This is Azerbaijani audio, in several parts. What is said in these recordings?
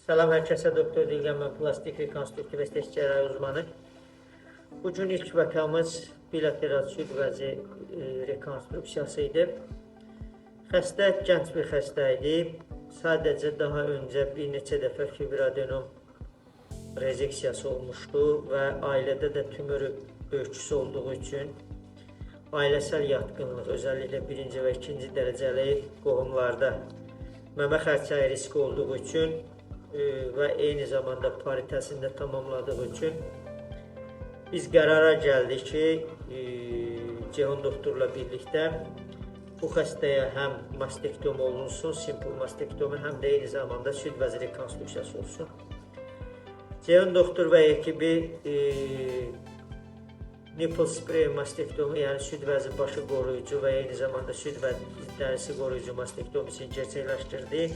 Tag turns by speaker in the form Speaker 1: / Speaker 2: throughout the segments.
Speaker 1: Salam hər kəsə, doktor Dilgən mən, plastik rekonstruktiv estetik cərrahi uzmanı. Bu gün ilk vəkamız bilateral süd vəzi rekonstruksiyası idi. Xəstə gənc bir xəstə idi. Sadəcə daha öncə bir neçə dəfə fibroadenom rezeksiyası olmuşdu və ailədə də tümörü böyükçüsü olduğu üçün ailəsəl yatqınlıq, özəlliklə birinci və ikinci dərəcəli qohumlarda məmə xərçəyi riski olduğu üçün və eyni zamanda paritəsini də tamamladığı üçün biz qərara gəldik ki, Ceyhun doktorla birlikdə bu xəstəyə həm mastektomi olunsun, simple mastektomi, həm də eyni zamanda süd vəzi rekonstruksiyası olsun. Ceyhun doktor və ekibi nipple spray mastektomi, yəni süd vəzi başı qoruyucu və eyni zamanda süd və dərisi qoruyucu mastektomisini gerçəkləşdirdi.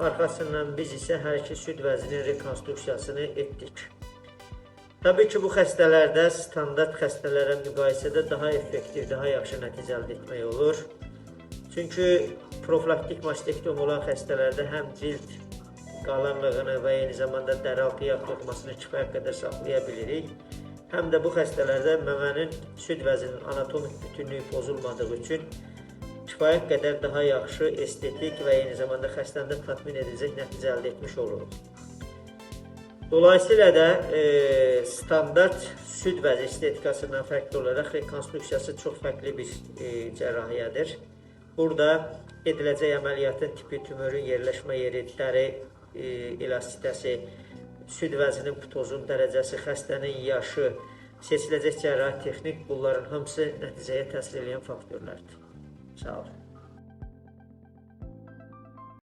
Speaker 1: Arxasından biz isə hər iki süd vəzinin rekonstruksiyasını etdik. Təbii ki, bu xəstələrdə standart xəstələrə müqayisədə daha effektiv, daha yaxşı nəticə əldə etmək olur. Çünki profilaktik mastektomi olan xəstələrdə həm cild qalınlığını və eyni zamanda dərialtı yağ toxumasını kifayət qədər saxlaya bilirik. Həm də bu xəstələrdə məmənin süd vəzinin anatomik bütünlüyü pozulmadığı üçün kifayət qədər daha yaxşı estetik və eyni zamanda xəstəni də tatmin edəcək nəticə əldə etmiş oluruq. Dolayısıyla da standart süd vəzi estetikasından fərqli olaraq rekonstruksiyası çox fərqli bir cərrahiyyədir. Burada ediləcək əməliyyatın tipi, tümörün yerləşmə yeri, dəri elastisitəsi, süd vəzinin ptozun dərəcəsi, xəstənin yaşı, seçiləcək cərrahi texnik, bunların hamısı nəticəyə təsir eləyən faktorlardır. Sağ olun.